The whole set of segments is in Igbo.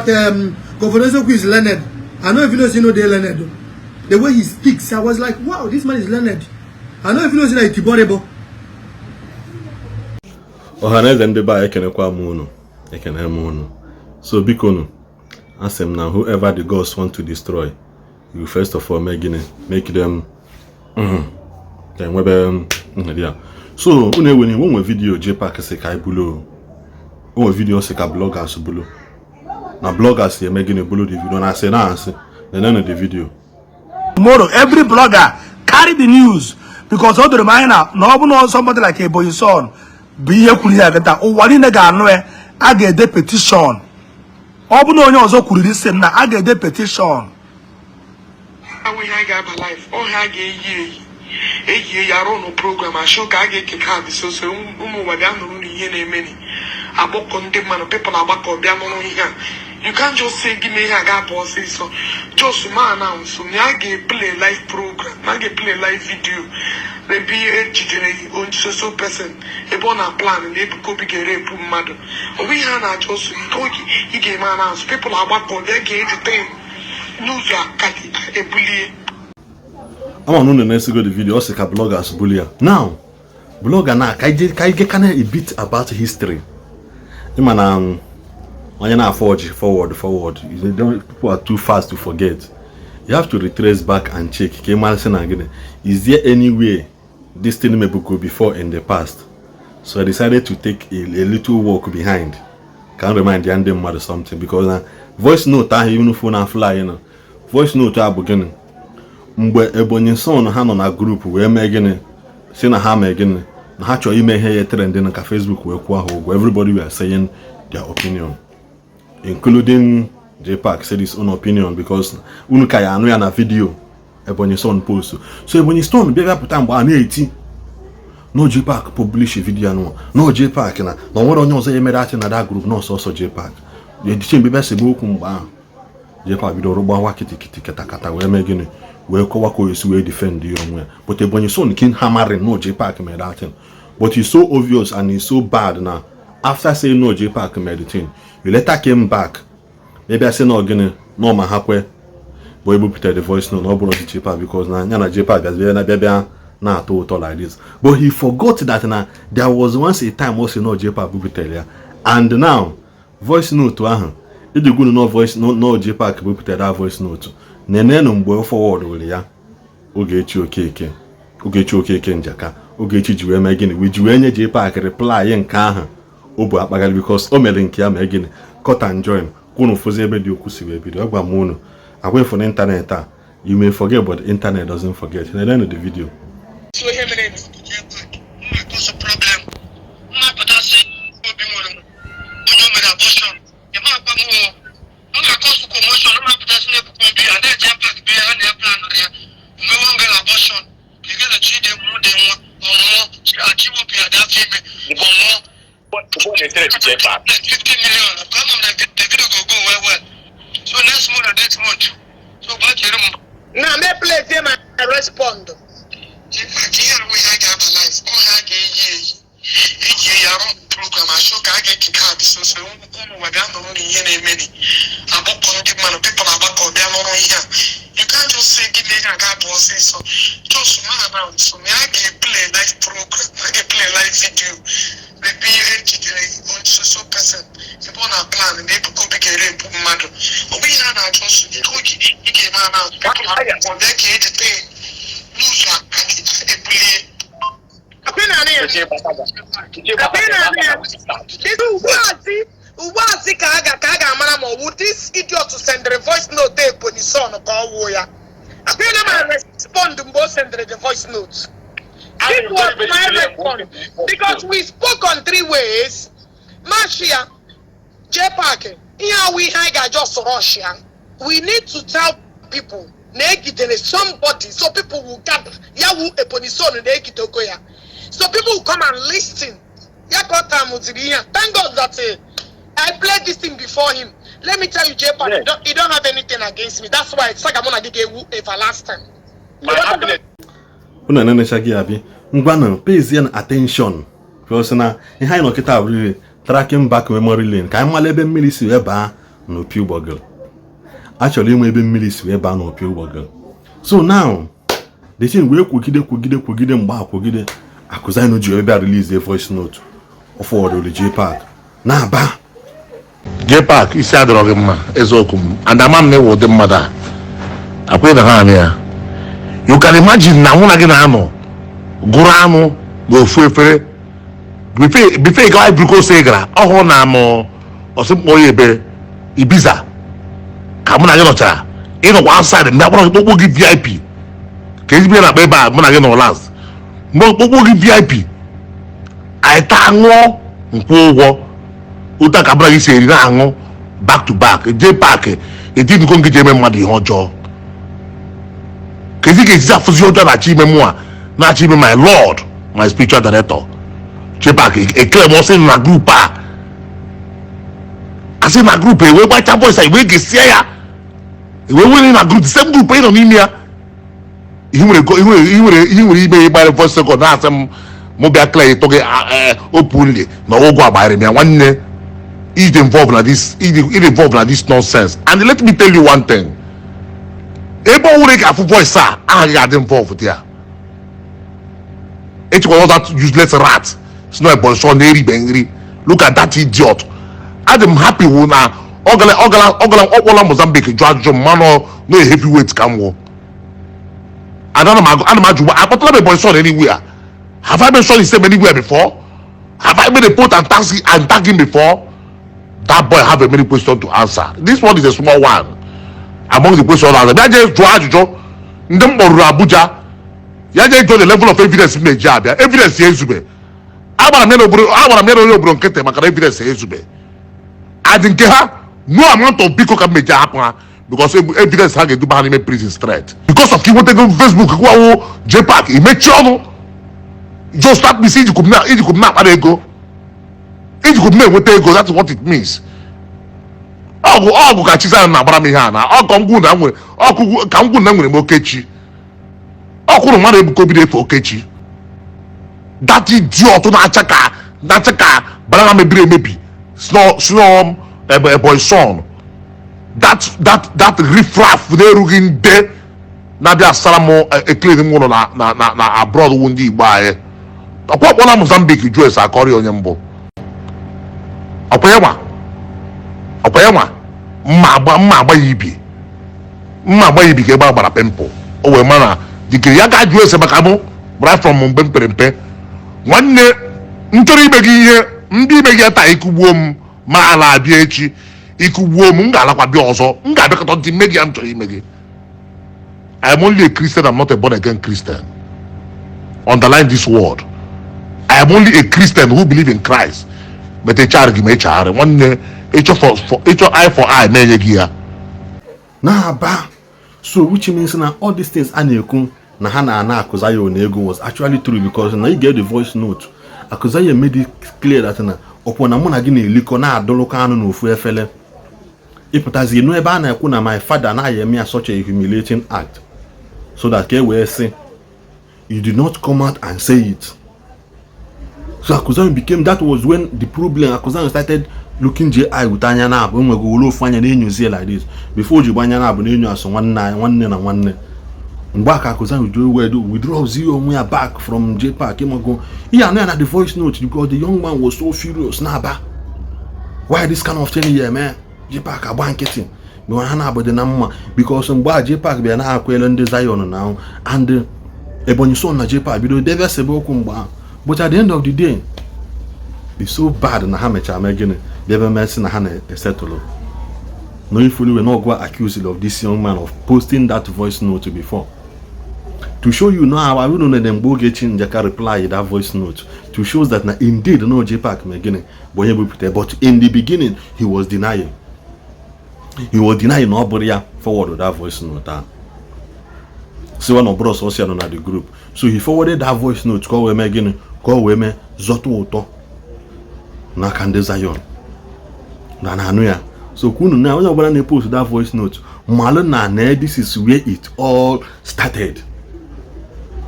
that Governor Eziokwu is learned. I no even know say no dey learned o. The way he speaks, I was like, "Wow, this man is learned." I no even know say na Itiborebo. Ọhaneze ndị be anyị, ekenekwa m unu, ekene m unu. So biko nu, asị m na whoever the gods want to destroy, you first of all make gịnị? Make them ka enwebe nhedi ya. So unu eweni onwe video JPAC si ka anyị bulo onwe video si ka bloggers bulo na bloggers eme gịnị? Bulo the video na asị na asị nenenu the video. Tomorrow every blogger carry the news, because o doro m anya na ọ bụ na somebody like Ebonyi Son bụ ihe kwuru ya kịta, ụwa niile ga-anụ ya. A ga-ede petition. Ọ bụ na onye ọzọ kwuru this thing, na a ga-ede petition. Awụ ihe a ga-aba live, ọhịa a ga-eyi eyi eyi eyi arụ nụ program ashụ ka a ga-eke kaadị soso ụmụ ụwa bịa nụrụ na ihe na-emeni agbakọ ndị mmadụ, people agbakọ bịa nụrụ ihe a. You can't just say gị mee ihe a ga-apụ ọsịsọ. Just ma announce na a ga-eplay live program, na a ga-eplay live video ebe ejidere so so person ebe ọ na plan na Ebuka Obi ga-erepụ mmadụ. Ọ bụ ihe a na-achọ so ị ga-eme announce, people agbakọ bịa ga-ejite n'ụzọ aka ebulie. Ama na unu na-esigo the video. Ọ sị ka bloggers bulu ya. Now blogger na ka anyị kana a bit about history. Ịma na onye na-afọ ọjị forward forward, you don't, people are too fast to forget. You have to retrace back and check ka ị mara sị na gịnị, is there any way this thing mebugo before in the past? So I decided to take a little walk behind ka m remind ya ndị mmadụ something, because na voice note ahụ unu phone na fly na voice note a bụ gịnị? Mgbe Ebonyi Son ha nọ na group wee mee gịnị? Si na ha mee gịnị? Na ha chọrọ ime ihe ya trend na ka Facebook wee kwụọ ha ụgwọ. Everybody were saying their opinion, including JPAC said his own opinion, because unu ka ya anụ ya na video Ebonyi Son post. So Ebonyi Son bịa pụta mgbe a na-eti no JPAC publish video anụ, no JPAC na onwere onye ọzọ ya emere atị na that group, na ọsọsọ JPAC ediche. Mgbe bịa sebe okwu mgbe ahụ, JPAC bidoro gbawa kitikiti katakata wee mee gịnị? Wee kọwa ka o esi wee defend ya onwe ya. But Ebonyi Son keep hammering no JPAC mere that thing. But it's so obvious and it's so bad na after saying no JPAC mere the thing, you later came back ebe sị na gịnị na ọma ha kwe bụ ebupụtara the voice note na ọ bụrụ JPAC, because na ya na JPAC bịa na bịa bịa na-atọ ụtọ like this. But he forgot that na there was once a time o si na JPAC buputere ya. And now voice note ahụ iji gwunu no voice no JPAC bupụtara that voice note, nenenu mgbe ọ forward were ya Ogechi Okeke, Ogechi Okeke Njaka. Ogechi ji wee mee gịnị? Wee ji wee nye JPAC reply nke ahụ o bu akpagharị, because o mere nke ya mee gịnị? Cut and join kwunu fụzi ebe dị okwu si wee bido. Agwa m unu agwa efu n'ịntanetị a, you may forget, but the internet doesn't forget. Nenenu the video. So ihe mere mma cause problem, mma pụtasị obi nwere onye o mere abortion, ịma akwa m o m ga-acause commotion, mma pụtasị na Ebuka Obi a na-eje park be ha na ya plan ya omewe ngara abortion igere chi dị mụ dị nwa ọnwụọ achiwobi ya dị afọ ime ọnwụọ. Like 50 million. Come on, the video go go well well. So next month or next month. So gbachere m. Na me play my respond. Ihe ahụ ihe a ga-aba live, ọhịa a ga-eyi eyi eyi eyi arụ program ashụ ka a ga-eke kaadị soso ụmụ ụwa bịa nụrụ na ihe na-emeni agbakọ ndị mmadụ, people agbakọ bịa nụrụ ihe a. You can't just say gị mee ihe a ga-apụ ọsịsọ. Just ma announce na a ga-eplay live program, a ga-eplay live video ebe ejidere so so person ebe ọ na plan na Ebuka Obi ga-erepụ mmadụ. Ọ bụ ihe a na-achọ so oge ị ga-eme announce, people agbakọ bịa ka ejite n'ụzọ aka ebulie. Akwa na ya. Akwa na ya. Ugbu a sị ka a ga-amara ma ọ bụ this idiot sendịrị voice note Ebonyi Son ka ọ wuo ya. Akwa na ma respond mgbe o sendịrị the voice note. This was my response because we spoke on three ways. Mashia, JPAC, ihe awụ ihe anyị ga-ajọ rush ya. We need to tell people na egidere somebody so people will gather. Ya wu Ebonyi Son na egidego ya. So people will come and listen. Ya ka ọ tamụziri ihe a. Thank God that I played this thing before him. Let me tell you, JPAC, you don't have anything against me. That's why saga mụ na gị ga-ewu everlasting. My happiness. Unu enenechaghị ya bi ngwanụ pay na attention, because na ihe anyị nọ kịta bụrịrị tracking back memory lane ka anyị mara ebe mmiri si wee baa. N'opi ụgbọgụrụ a chọrọ inwe ebe mmiri si wee baa n'opi ụgbọgụrụ. So now the thing wee kwugide, kwugide, kwugide. Mgbe a kwugide, Akụzainu ji wee bịa release a voice note ọ forwardụrụ JPAC na-aba. JPAC, isi adịrọ gị mma, eziokwu m, and ama m na ịwụ ụdị mmadụ a akwụghị na ha amị ya. You can imagine na mụ na gị na-anọ gụrụ anụ n'ofu efere bife gawa Ivory Coast. Ị gara ọhụrụ na mụ ọsị mkpọ ya ebe Ibiza ka mụ na gị nọchara. Ịnọkwa outside mgbe akpọrọ gị kpokpo gị VIP ka ezigbo ya na-akpa ebe a. Mụ na gị nọ last mgbe kpokpo gị VIP, anyị taa, ṅụọ nkwụ ụgwọ otu a ka mụ na gị si eri na-aṅụ back to back. JPAC, etinugo gị ji eme mmadụ ihe ọjọọ ka ezi ga-esizi afụzi ọjọọ na-achọ ime mụa, na-achọ ime my lord, my spiritual director. JPAC, ekele m ọsị na group a, asị na group ewee gbacha voice a, ewee gesie ya, ewee were na group, the same group ị nọ n'ime ya. Ihe nwere ihe nwere ime ịgbara voice record na-asị m mụ bịa clear ịtụ gị openly na ụgwọ agbanyere m ya. Nwanne, is involved na this, is involved na this nonsense. And let me tell you one thing: ebe ọ nwere ga-afụ voice a, aha gị ga-adị involved there. Echekwa that useless rat si na Ebonyi Son na-eribe nri. Look at that idiot. Adị m happy wụ na ọ gara ọ gara ọ gara ọkpọla Mozambique jụọ ajụjụ mmanụ na heavyweight ka m wụ. And ana m ajụ, akpọtala m Ebonyi Son anywhere? Have I mentioned his name anywhere before? Have I made a post and tag him before? That boy have a many questions to answer. This one is a small one among the questions answer. Bịa jee jụọ ajụjụ ndị m kpọrọ Abuja ya, jee jụọ the level of evidence m na-eji abịa. Evidence ya ezube. Agbara m ya n'obodo, agbara m ya n'onye obodo nkịtị maka na evidence ya ezube adị nke ha. No amount of biko ka m meji ahapụ ha, because evidence ha ga-eduba ha n'ime prison straight because of ka inwetago Facebook gwawo JPAC imechi ọnụ. Just start me ijikwu m na-akpara ego, ijikwu m na-enweta ego. That's what it means. Ọgụ ọgụ ka Chizzy na-agbara m ihe a na ọkọ ngwu na nwere ọkụ ka ngwu na nwere m okechi ọkwụrụ mmadụ Ebuka Obi na-efe okechi. That idiot na-acha ka banana mebiri emebi, snow Ebonyi Son, that riffraff na-erughị nde na-abịa asara m ekele m ụlọ na abroad wu ndị Igbo anyị. Ọkwa ọkpọla Mozambique jụọ ese akọrị onye mbụ. Ọkwa ya nwa, ọkwa ya nwa mma agba ya ibi, mma agba ya ibi ka ebe a gbara pimple o wee ma na dikiri ya ga jụọ ese maka mụ right from mgbe m pere mpe. Nwanne m, chọrọ ime gị ihe ndị ime gị taa, ikugbuo m ma ala abịa echi, ikugbuo m, m ga-alakwa bịa ọzọ, m ga-abịakọta ntị mme gị ya m chọrọ ime gị. I am only a Christian. I'm not a born again Christian. Underline this word. I am only a Christian who believe in Christ, but echegharị gị ma echegharị. Nwanne, ịchọ for ịchọ eye for eye na-enye gị ya. Na-aba. So which means na all these things a na-ekwu na ha na-ana Akụzayo na ego was actually true, because na you get the voice note, Akụzayo made it clear that na ọkwụ na mụ na gị na-elikọ na-adụlụkọ anụ n'ofu efere. Ịpụtazi nụ ebe a na-ekwu na my father anaghị eme ya such a humiliating act so that ka e wee sị you did not come out and say it. So Akụzayo became, that was when the problem, Akụzayo started looking JI with anya na-abụ enwego were ofu anya na-enyozie like this before o ji gba anya na-abụ na-enyo asụ nwanne anyị, nwanne na nwanne. Mgbe a ka Akụzayo ji wee withdraws onwe ya back from JPAC. Ịmago ihe anụ ya na the voice note, because the young man was so furious na-aba, why this kind of thing ya eme JPAC agba nkịtị mgbe ha na-abụdị na mma? Because mgbe a JPAC bịa na-akwele ndị Zion na and Ebonyi Son na JPAC bido debe sebe okwu mgbe ahụ. But at the end of the day, it's so bad na ha mechara mee gịnị, bịa ebe mesị na ha na-esetụlụ, knowing fully well not go accused of this young man of posting that voice note before. To show you now, I will know na mgbe Ogechi Njaka reply that voice note to show that na indeed no JPAC mee gịnị bụ onye bupụta. But in the beginning he was denying, he was denying na ọ bụrụ ya forward that voice note ahụ, siwa na ọ bụrụ sọsọ ya nọ na the group. So he forwarded that voice note ka ọ wee mee gịnị, ka ọ wee mee zọta ụtọ n'aka ndị Zion na na-anụ ya. So kwunu na onye ọbụla na-epost that voice note malụ na this is where it all started.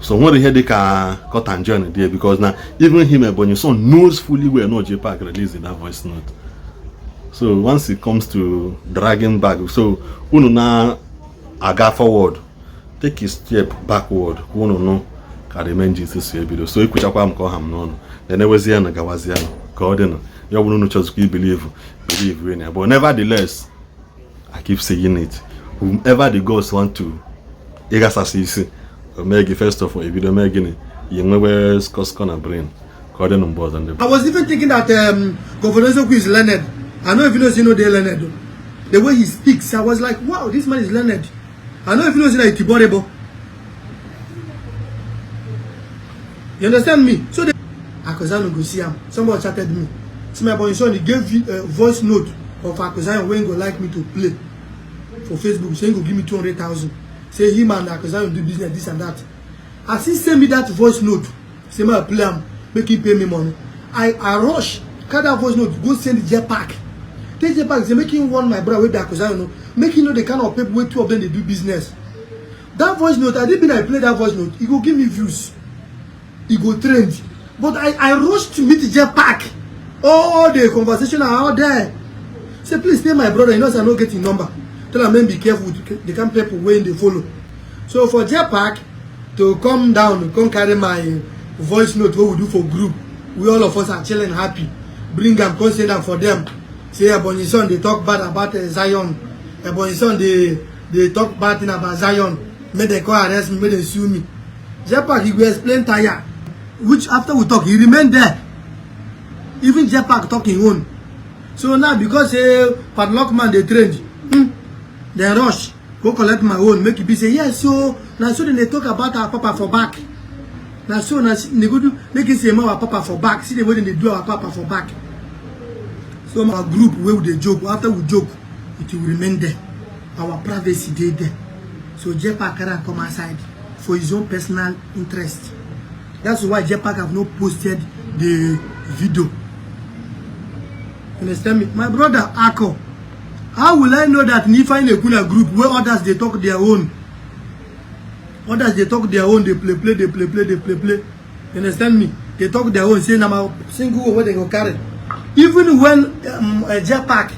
So nwere ihe dịka cut and join there, because na even him, Ebonyi Son, knows fully well no JPAC released that voice note. So once it comes to dragging back, so unu na-aga forward, take a step backward ka unu nụ ka the main gist si ebido. So ekwuchakwa m ka ọ ha m n'ọnụ, na-enewezianụ, gawazianụ ka ọ dịnụ. Ya ọ bụrụ unu chọzikwa ibelieve, believe in ya, but nevertheless, I keep saying it, whomever the gods want to ịghasasị isi o mee gị, first of all, ebido mee gịnị ya enwewe skọskọ na brain. Ka ọ dịnụ mgbe ọzọ ndị I was even thinking that Governor Ezekwu is learned. I no even know say no dey learned o. The way he speaks, I was like, "Wow, this man is learned." I no even know say na Itiborebo. You understand me? So the Akosano go see am. Somebody chatted me. See my boy son, he gave a voice note of Akosano wey go like me to play for Facebook. Say he go give me 200,000. Say him and Akosano do business, this and that. As he send me that voice note, say my play am, make him pay me money. I rush, carry that voice note, go send the Jetpack. Tell Jetpack, say make him warn my brother wey be Akosano, make him know the kind of people wey two of them dey do business. That voice note, I didn't mean I play that voice note, he go give me views. E go trend. But I rushed to meet Jetpack. All the conversation are out there. Say, please tell my brother, you know, say I no get him number. Tell am, be careful with the kind of people wey they follow. So for Jetpack to come down, come carry my voice note, what we do for group, we all of us are chilling happy. Bring am, come send am for them. Say Ebonyi son, they talk bad about Zion. Ebonyi son, they talk bad thing about Zion. May they come arrest me, may they sue me. Jetpack, he go explain tire. Which after we talk, he remain there. Even Jetpack talk him own. So now because padlock man they trend, they rush go collect my own. Make it be say yes. So now so then they talk about our papa for back. Now so now they go do make it say our papa for back. See the way they do our papa for back. So our group where they joke, after we joke, it will remain there. Our privacy dey there. So Jetpack can come aside for his own personal interest. That's why Jetpack have not posted the video. Understand me? My brother Ako, how will I know that if I in a group where others they talk their own? Others they talk their own, they play, play, they play, play, they play, play. You understand me? They talk their own, say now single what they go carry. Even when Jetpack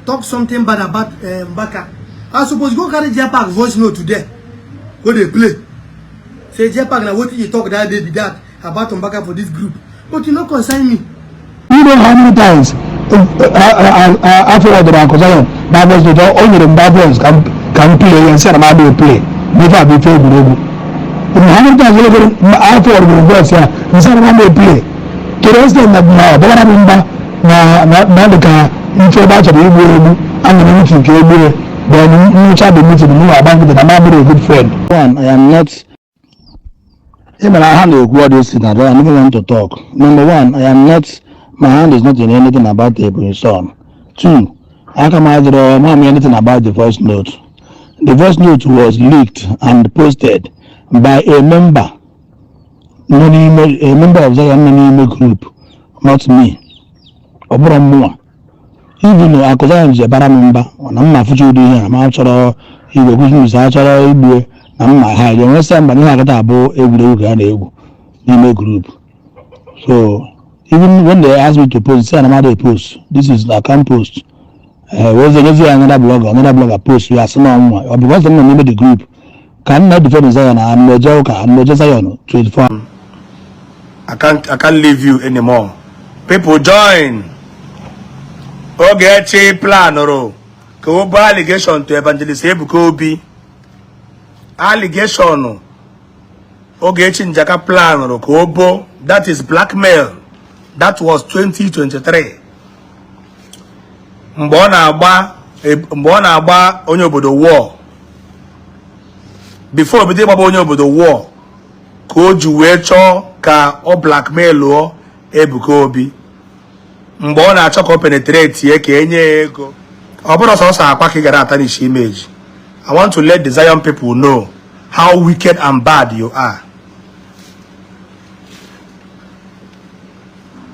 talk something bad about Mbaka, I suppose go carry Jetpack voice note today. Go they play. Say Jetpack now what you talk that day be that about Mbaka for this group. But you no concern me. You know how many times after the Akosano that was the only the can play and said I'm to play. Never be fair. How many times after the voice and said I'm to play. To the extent that now, but I remember now the good friend. One, I am not. Even I handle what this thing, I don't even want to talk. Number one, I am not. My hand is not in anything about the Ebonyi son. Two, I can either mommy anything about the voice note. The voice note was leaked and posted by a member, a member of the Zion group, not me. Obro even though I could have a member, and I'm not future here, I'm out of group. So even when they asked me to post, say I'm post. This is I can't post. Was another blogger post. We are someone or because I'm not the group. Can not defend Zion. I'm no joker. I'm no Zion. 24. I can't leave you anymore. People join. Ogechi plan ro. Ko ba allegation to Evangelist Ebuka Obi. Allegation. Ogechi Njaka plan ro ko bo. That is blackmail. That was 2023. Mgbe ọ na-agba onye obodo war. Before obido ịgbaba onye obodo war, ka o ji wee chọọ ka ọ blackmail Ebuka Obi. Mgbe ọ na-achọ ka o penetrate ye ka enye ya ego. Ọ bụrụ sọsọ akwa ka ị gara atanish image. I want to let the Zion people know how wicked and bad you are.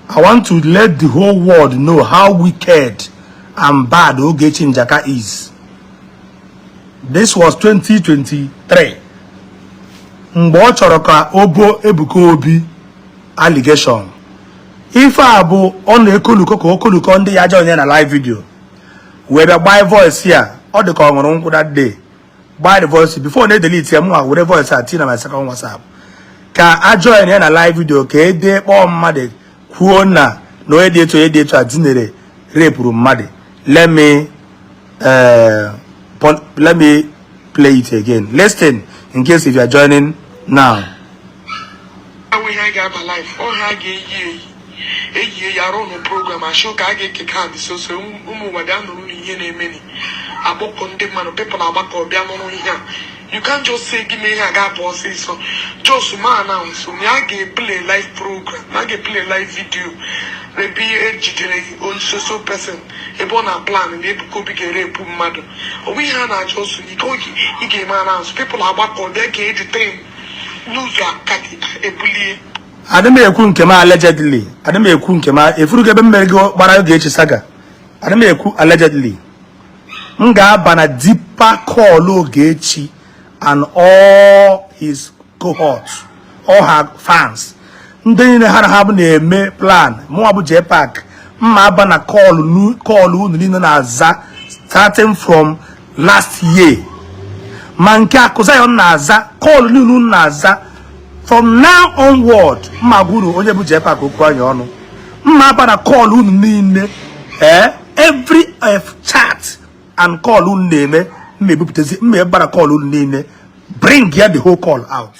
I want to let the whole world know how wicked and bad Ogechi Njaka is. This was 2023. Mgbe ọ chọrọ ka o bo Ebuka Obi allegation. Ife a bụ ọ na-ekoluko ka okoluko ndị ya join ya na live video. Wee bịa gbaa voice ya. Ọ dị ka ọ ṅụrụ nkwụ that day. Gbaa the voice before na edelete ya. Mụnwa were voice a tinye na my second WhatsApp ka a join ya na live video, ka ede kpọọ mmadụ kwuo na onye dị etu, onye dị etu a dinere, repụrụ mmadụ. Let me play it again. Listen, in case if you are joining now. Awụ ihe a ga-aba live, ọ ha ga-eyi eyi, eyie ya, arụ ụnụ program, achọ ka a ga-eke kaadị soso ụmụ ụwa bịa nụrụ n'ihe na-emeni, agbakọ ndị mmadụ, people agbakọ bịa nụrụ ihe a. You can't just say gị mee ihe a ga-apụ ọsịsọ. Just ma announce na a ga-eplay live program, na a ga-eplay live video ebe ejidere so person ebe ọ na plan na Ebuka Obi ga-erepụ mmadụ. Ọ bụ ihe a na-achọ ọsọ ike oge ị ga-eme announce, people agbakọ bịa ka eji n'ụzọ aka ebulie. Adị m ekwu nke m allegedly. Adị m ekwu nke m efurugo ebe mmeri gị gbara Ogechi saga. Adị m ekwu allegedly. M ga-aba na deeper call Ogechi and all his cohorts, all her fans, ndị niile ha na ha bụ na-eme plan. Mụnwa bụ JPAC, mma aba na call unu niile na-aza starting from last year, ma nke Akụ Zion na-aza, call niile unu na-aza from now onward. Mma gwa unu onye bụ JPAC okwu anya ọnụ. Mma aba na call unu niile, every chat and call unu na-eme, mma ebupụtazi, mma ebe na call unu niile, bring ya the whole call out.